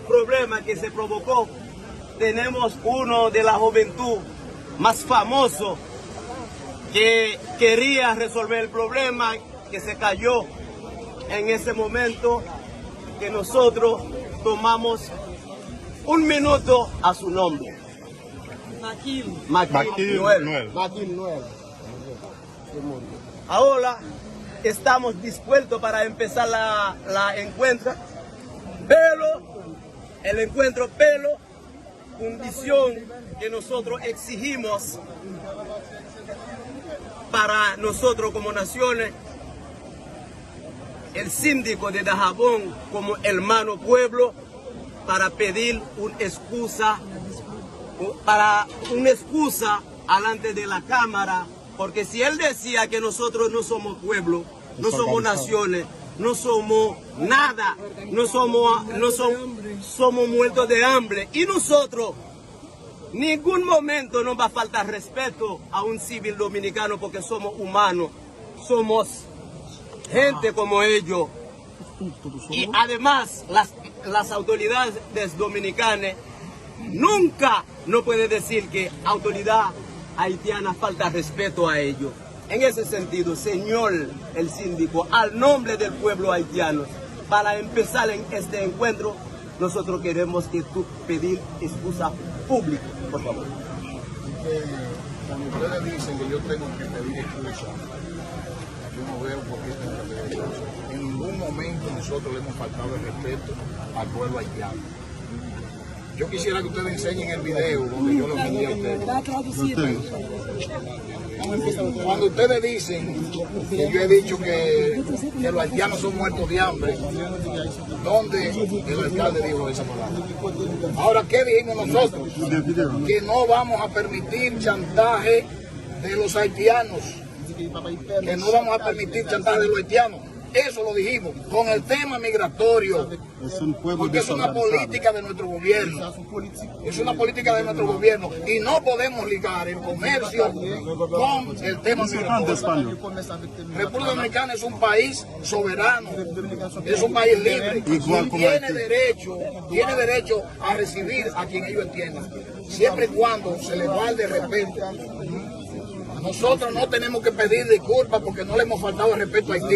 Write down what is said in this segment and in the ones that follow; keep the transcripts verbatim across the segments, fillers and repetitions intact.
Problema que se provocó, tenemos uno de la juventud más famoso que quería resolver el problema que se cayó en ese momento que nosotros tomamos un minuto a su nombre. Maquil. Maquil Noel. Maquil Noel. Ahora estamos dispuestos para empezar la, la encuentra, pero el encuentro, pero condición que nosotros exigimos para nosotros como naciones, el síndico de Dajabón como hermano pueblo, para pedir una excusa, para una excusa alante de la cámara, porque si él decía que nosotros no somos pueblo, no somos naciones, no somos nada, no somos, no somos, somos muertos de hambre. Y nosotros, ningún momento nos va a faltar respeto a un civil dominicano porque somos humanos, somos gente como ellos. Y además, las, las autoridades dominicanas nunca no puede decir que autoridad haitiana falta respeto a ellos. En ese sentido, señor el síndico, al nombre del pueblo haitiano, para empezar en este encuentro, nosotros queremos que tú pedir excusa pública, por favor. Que cuando ustedes dicen que yo tengo que pedir excusa, yo no veo por qué tengo que pedir excusa. En ningún momento nosotros le hemos faltado el respeto al pueblo haitiano. Yo quisiera que ustedes enseñen el video donde yo lo envié a ustedes. Cuando ustedes dicen que yo he dicho que, que los haitianos son muertos de hambre, ¿dónde el alcalde dijo esa palabra? Ahora, ¿qué dijimos nosotros? Que no vamos a permitir chantaje de los haitianos. Que no vamos a permitir chantaje de los haitianos. Eso lo dijimos. Con el tema migratorio. Porque es una política de nuestro gobierno. Es una política de nuestro gobierno. Y no podemos ligar el comercio con el tema migratorio. República Dominicana es un país soberano. Es un país libre. Y tiene derecho, tiene derecho a recibir a quien ellos entiendan. Siempre y cuando se le guarde respeto. Nosotros no tenemos que pedir disculpas porque no le hemos faltado el respeto a Haití.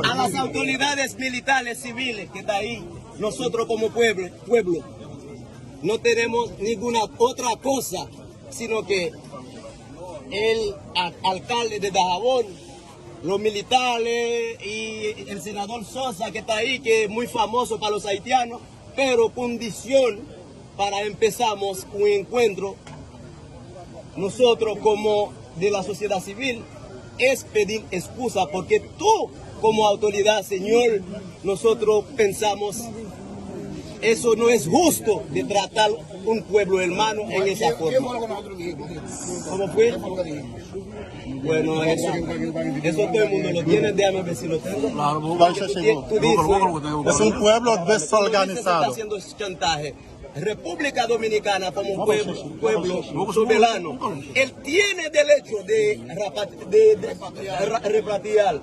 A las autoridades militares civiles que está ahí, nosotros como pueblo, pueblo, no tenemos ninguna otra cosa, sino que el alcalde de Dajabón, los militares y el senador Sosa que está ahí, que es muy famoso para los haitianos, pero condición para empezamos un encuentro, nosotros como de la sociedad civil, es pedir excusa porque tú como autoridad, señor, nosotros pensamos eso no es justo de tratar un pueblo hermano en esa forma. ¿Cómo fue? Bueno, eso, eso todo el mundo lo tiene, déjame ver si lo tengo. Tú dices, es un pueblo desorganizado. República Dominicana como pueblo, pueblo soberano, él tiene derecho de, de, de repatriar.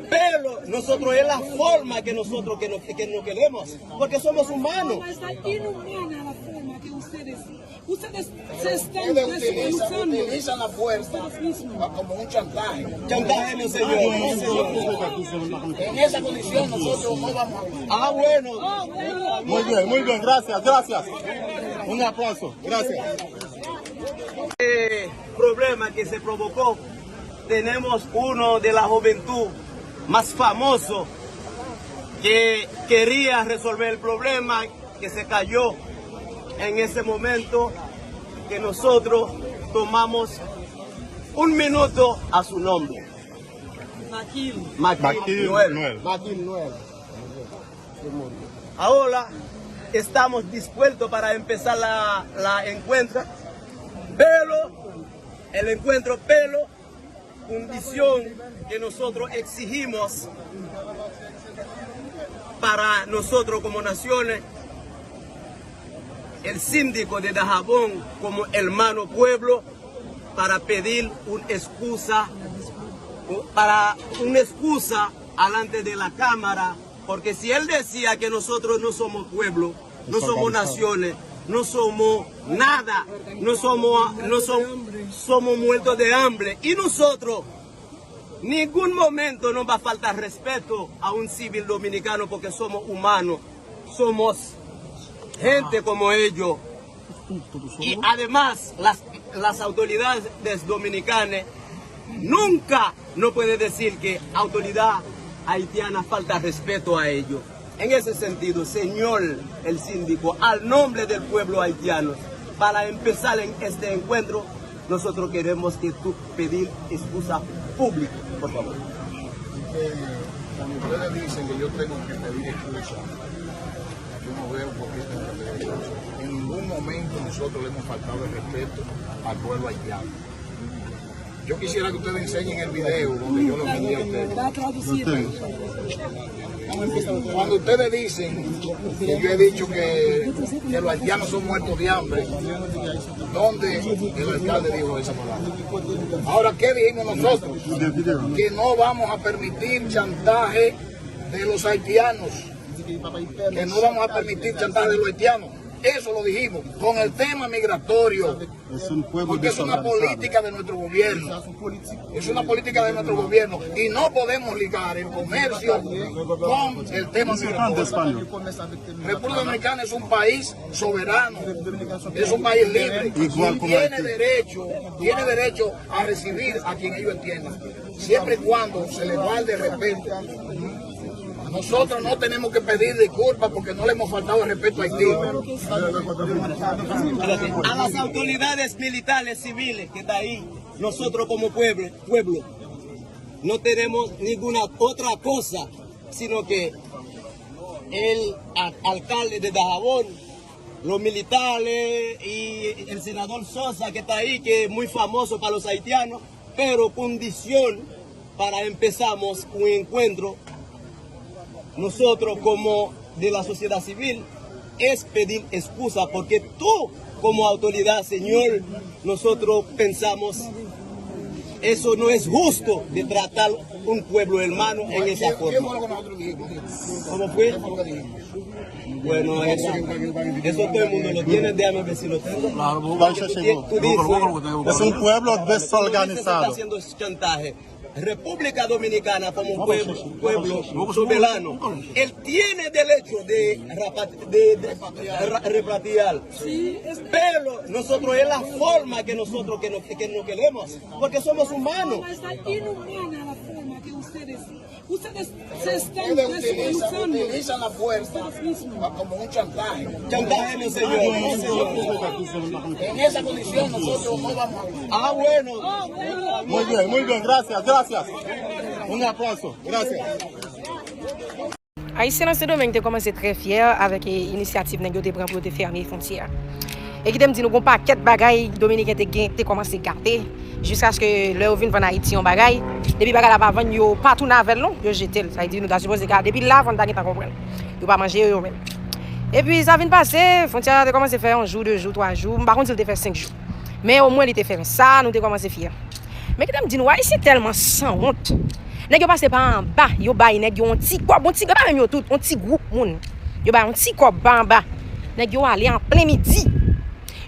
Pero nosotros es la forma que nosotros que nos, que nos queremos, porque somos humanos. Es inhumana la forma que ustedes, ustedes se están utilizan la fuerza como un chantaje. Chantaje, no señor. En esa condición nosotros no vamos a. Ah, bueno. Muy bien, muy bien, gracias, gracias. Un aplauso, gracias. Eh, problema que se provocó, tenemos uno de la juventud más famoso que quería resolver el problema que se cayó en ese momento que nosotros tomamos un minuto a su nombre. Maquil. Maquil Noel. Maquil Noel. Ahora estamos dispuestos para empezar la, la encuentra, pero el encuentro, pero condición que nosotros exigimos para nosotros como naciones, el síndico de Dajabón como hermano pueblo para pedir una excusa, para una excusa alante de la cámara Porque si él decía que nosotros no somos pueblo, no somos naciones, no somos nada, no somos, no som- somos muertos de hambre, y nosotros ningún momento nos va a faltar respeto a un civil dominicano porque somos humanos, somos gente como ellos. Y además, las, las autoridades dominicanas nunca no puede decir que autoridad haitiana falta respeto a ellos. En ese sentido, señor el síndico, al nombre del pueblo haitiano, para empezar en este encuentro, nosotros queremos que tú pedir excusa pública, por favor. Eh, cuando ustedes dicen que yo tengo que pedir excusa, yo no veo por qué tengo que pedir excusa. En ningún momento nosotros le hemos faltado el respeto al pueblo haitiano. Yo quisiera que ustedes enseñen el video donde yo lo envié a ustedes. Cuando ustedes dicen que yo he dicho que, que los haitianos son muertos de hambre, ¿dónde el alcalde dijo esa palabra? Ahora, ¿qué dijimos nosotros? Que no vamos a permitir chantaje de los haitianos. Que no vamos a permitir chantaje de los haitianos. Eso lo dijimos. Con el tema migratorio. Porque es una política de nuestro gobierno. Es una política de nuestro gobierno. Y no podemos ligar el comercio con el tema migratorio. República Dominicana es un país soberano. Es un país libre. Y tiene derecho, tiene derecho a recibir a quien ellos entiendan. Siempre y cuando se le guarde respeto. Nosotros no tenemos que pedir disculpas porque no le hemos faltado el respeto a Haití. A las autoridades militares civiles que está ahí, nosotros como pueblo, pueblo, no tenemos ninguna otra cosa, sino que el a- alcalde de Dajabón, los militares y el senador Sosa que está ahí, que es muy famoso para los haitianos, pero condición para empezamos un encuentro, nosotros como de la sociedad civil, es pedir excusa, porque tú como autoridad, señor, nosotros pensamos eso no es justo de tratar un pueblo hermano en esa forma. ¿Cómo fue? Bueno, eso, eso todo el mundo lo tiene, déjame ver si lo tengo. Claro, vamos a echar. Tú dices, Es un pueblo está desorganizado. Haciendo chantaje. República Dominicana como un pueblo, pueblo soberano, él tiene derecho de, rapa- de, de ra- repatriar. Pero nosotros es la forma que nosotros que nos, que nos queremos, porque somos humanos. Está inhumana la forma que ustedes, ustedes se están deshumanizando. Utilizan la fuerza como un chantaje. Chantaje, no, señor. En esa condición nosotros no vamos a Ah, bueno. Muy bien, muy bien, gracias, gracias. Un aplauso, gracias. Ayisyen nan Sendomeng te kòmanse trè fyè avèk inisyativ nèg yo te pran pou yo te fèmen fwontyè a. E kite m di nou, gon pakèt bagay Dominiken te gen, te kòmanse gate, jiskaske lè yo vin vann Ayiti yon bagay, depi bagay la pa vann, yo pa tounen avè l non, yo jete l. Sa vle di nou ta sipoze ka, depi la vann ta gentan konprann. Yo pa manje yo, yo menm. Epi sa vin pase, fwontyè a te kòmanse fè yon jou, de jou, twa jou, m pa konn si l te fè senk jou. Men omwen li te fèmen. Sa, nou te kòmanse fyè. Men kite m di nou, Ayisyen tèlman sanwont. Nèg yo pase pa anba, yo bay nèg yo yon ti kòb, yon ti, e pa menm yo tout, yon ti gwoup moun. Yo bay yon ti kòb pa anba. Nèg yo ale an plen midi.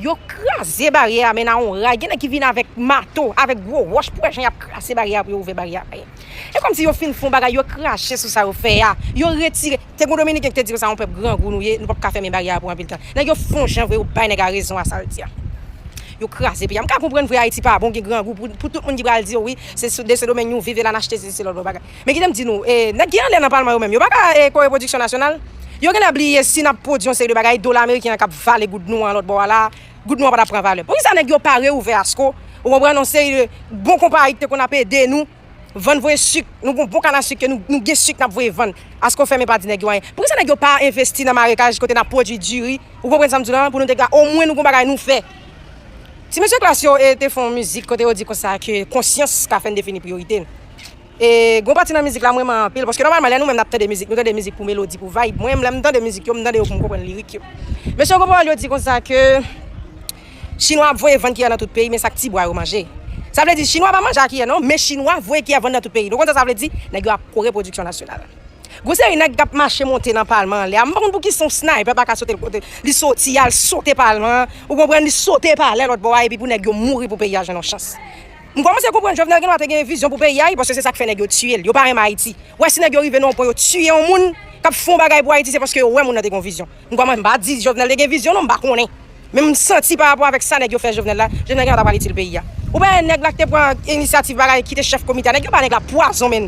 Yo kraze baryè a, men nan yon ray. Gen nèg ki vin avèk mato, avèk gwo wòch, pou wè jan y ap kraze baryè a pou yo ouvè baryè a. E kòmsi yo fin fè yon bagay, yo krache sou sa yo fè a. Yo retire. Te gon Dominiken ki te di konsa, yon pèp grangou nou ye, nou p ap ka fèmen baryè a pou anpil tan. Nèg yo fè yon jan vre, yo bay nèg la rezon a sa l di a. Yo kraze peyi a. M ka konprann vre Ayiti pa bon, gen grangou pou, pou tout moun ki pral di yo wi, se sou de Sendomeng nou viv e la n achte sesi lòt bò bagay. Men kite m di nou, e, nèg ki anlè nan palman yo menm, yo pa ka e, kore pwodiksyon nasyonal. Yo genlè bliye si n ap pwodui yon seri de bagay, dola ameriken an k ap vale goud nou an lòt bò a la, goud nou an pa t ap pran valè. Poukisa nèg yo pa reouvè ASCO, ou konprann, yon seri de bon konpayi ki te konn ap ede nou, vann voye sik, nou gon bon kann a sik ke nou, nou gen sik n ap voye vann. ASCO fèmen pa di nèg yo anyen. Poukisa nèg yo pa envesti nan marekaj kote n ap pwodui diri? Ou konprann sa m di w la? Pou nou te ka, omwen nou gon bagay nou fè. Ti mesye Klass yo e, te fè yon mizik kote yo di konsa ke konsyans ka fè n defini priyorite n. E gon pati nan mizik la m renmen anpil, paske nòmalman lè nou menm n ap tande mizik, nou tande mizik pou melodi, pou vibe. Mwen menm lè m tande mizik yo, m tande yo pou m konprann lirik yo. Mesye yo gon pawòl yo di konsa ke Chinwa ap voye vann kiyè nan tout peyi, men sa k ti bwa yo manje. Sa vle di, Chinwa pa manje a kiyè non, men Chinwa voye kiyè vann nan tout peyi. Nou konn sa sa vle di? Nèg yo ap kore pwodiksyon nasyonal. Gon seri nèg k ap mache monte nan palman anlè a. M pa konn pou ki sa yon sniper pa ka sote l kote li soti al sote palman an. Ou konprann, li sote palè lòt bò a epi pou nèg yo mouri pou peyi a jwenn yon chans. M kòmanse konprann Jovenel gen dwa te gen vizyon pou peyi a wi, paske se sa k fè nèg yo tiye l. Yo pa renmen Ayiti. Ou wè si nèg yo rive nan yon pwen yo tiye yon moun k ap fè yon bagay pou Ayiti, se paske yo wè moun nan te gen yon vizyon. M kòmanse, m pa di Jovenel te gen vizyon non, m pa konnen. Men m santi pa rapò avèk sa nèg yo fè Jovenel la, Jovenel gen dwa ta pral itil peyi a. Ou pa wè nèg la ki te pran inisyativ bagay, ki te chèf komite a, nèg yo ba nèg la pwazon, menn.